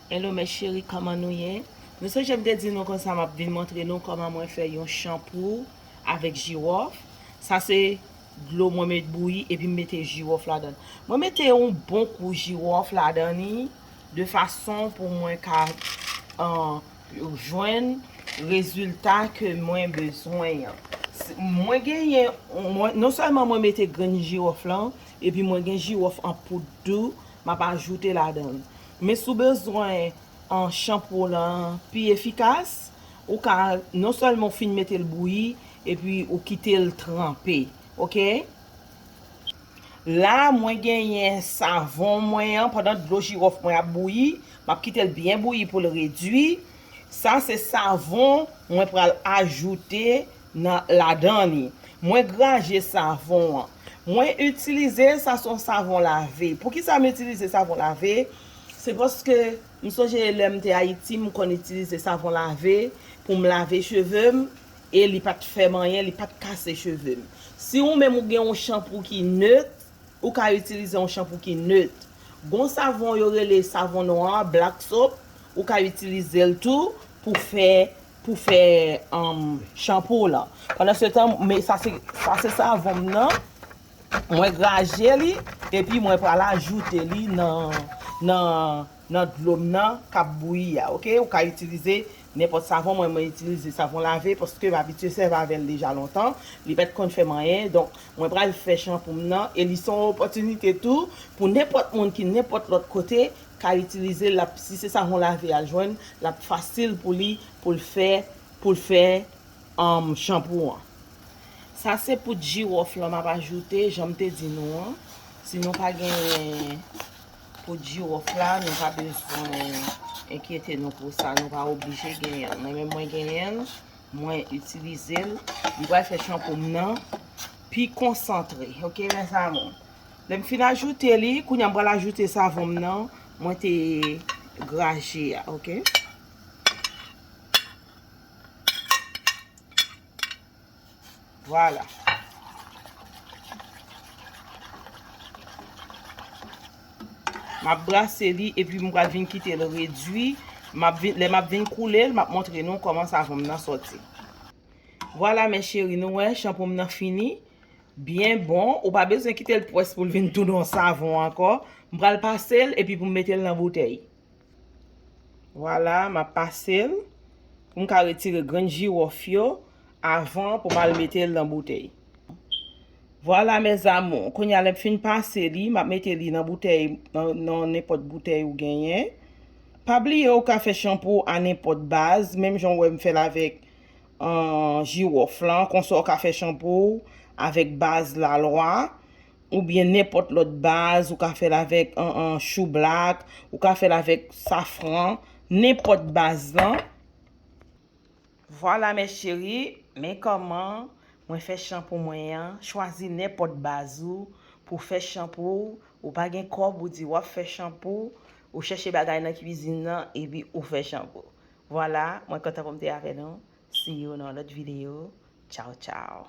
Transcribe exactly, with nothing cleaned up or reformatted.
Hello mes chéris, kòman nou ye? Nou sonje m te di nou konsa m ap vin montre nou kòman mwen fè yon chanpou avèk jiwòf. Sa se dlo mwen met bouyi epi m mete jiwòf ladan. Mwen mete yon bon kou jiwòf ladan li de fason pou mwen ka, euh, jwenn rezilta ke mwen bezwen an. S-, mwen genyen, mwen, non sèlman mwen mete grenn jiwòf lan, epi mwen gen jiwòf an poud tou, m ap ajoute ladan. Men si w bezwen an chanpou lan pi efikas, ou ka non sèlman w fin mete l bouyi, epi ou kite l tranpe, oke? La, mwen genyen savon mwen an, pandan dlo jiwòf mwen ap bouyi, m ap kite l byen bouyi pou l redwi. Sa se savon mwen pral ajoute nan, ladan li. Mwen graje savon an. Mwen itilize l, sa se yon savon lave. Poukisa m itilize savon lave? Se paske m sonje lè m te Ayiti, m konn itilize savon lave pou m lave cheve m, e li pa t fè m anyen, li pa t kase cheve m. Si ou menm ou gen yon chanpou ki nèt, ou ka itilize yon chanpou ki nèt. Gon savon yo rele savon nwa, black soap, ou ka itilize l tou pou fè, pou fè, um, chanpou w lan. Pandan se tan, men sa se, sa se savon m nan, mwen graje li, epi mwen pral ajoute li nan, nan, nan dlo m nan k ap bouyi a, oke? Ou ka itilize nenpòt savon, mwen, mwen itilize savon lave, paske m abitye sèvi avè l deja lontan, li pa t konn fè m anyen, donk, mwen pral fè chanpou m nan, e li se yon opòtinite tou pou nenpòt moun ki nenpòt lòt kote ka itilize l, l ap, si se savon lave al jwenn, l ap fasil pou li, pou l fè, pou l fè, um, chanpou an. Sa se poud jiwòf lan m ap ajoute, jan m te di nou an. Si nou pa gen poud jiwòf la, nou pa bezwen enkyete nou pou sa, nou pa oblije genyen l. Mwen menm mwen genyen l, mwen itilize l. Li pral fè chanpou m nan pi konsantre. Oke, mes amours. Lè m fin ajoute li, kounye a m pral ajoute savon m nan, mwen te graje a, oke? Vwala. M ap brase li epi m pral vin kite l redwi. M ap vin, lè m ap vin koule l, m ap montre nou kòman savon m nan sòti. Vwala, mes chéris, nou wè, chanpou m nan fini. Byen bon. Ou pa bezwen kite l pwès pou l vin tounen yon savon ankò. M pral pase l epi pou m mete l nan boutèy. Vwala, m ap pase l pou m ka retire grenn jiwòf yo avan pou m al mete l nan boutèy. Vwala, mes amours, kounye a lè m fin pase li, m ap mete li nan boutèy, nan, nan nenpòt boutèy ou genyen. Pa bliye ou ka fè chanpou a nenpòt baz, menm jan w wè m fè l avèk, euh, jiwòf lan, konsa w ka fè chanpou avèk baz lalwa. Oubyen nenpòt lòt baz, ou ka fè l avèk, an, an, choublak, ou ka fè l avèk safran, nenpòt baz lan. Vwala, mes chéris, men kòman mwen fè chanpou mwen an. Chwazi nenpòt baz ou pou fè chanpou w. Ou pa gen kòb, ou di w ap fè chanpou, ou chèche bagay nan kwizin nan, epi ou fè chanpou. Vwala, mwen kontan pou m te avè nou. See you nan lòt videyo. Tchaw, tchaw.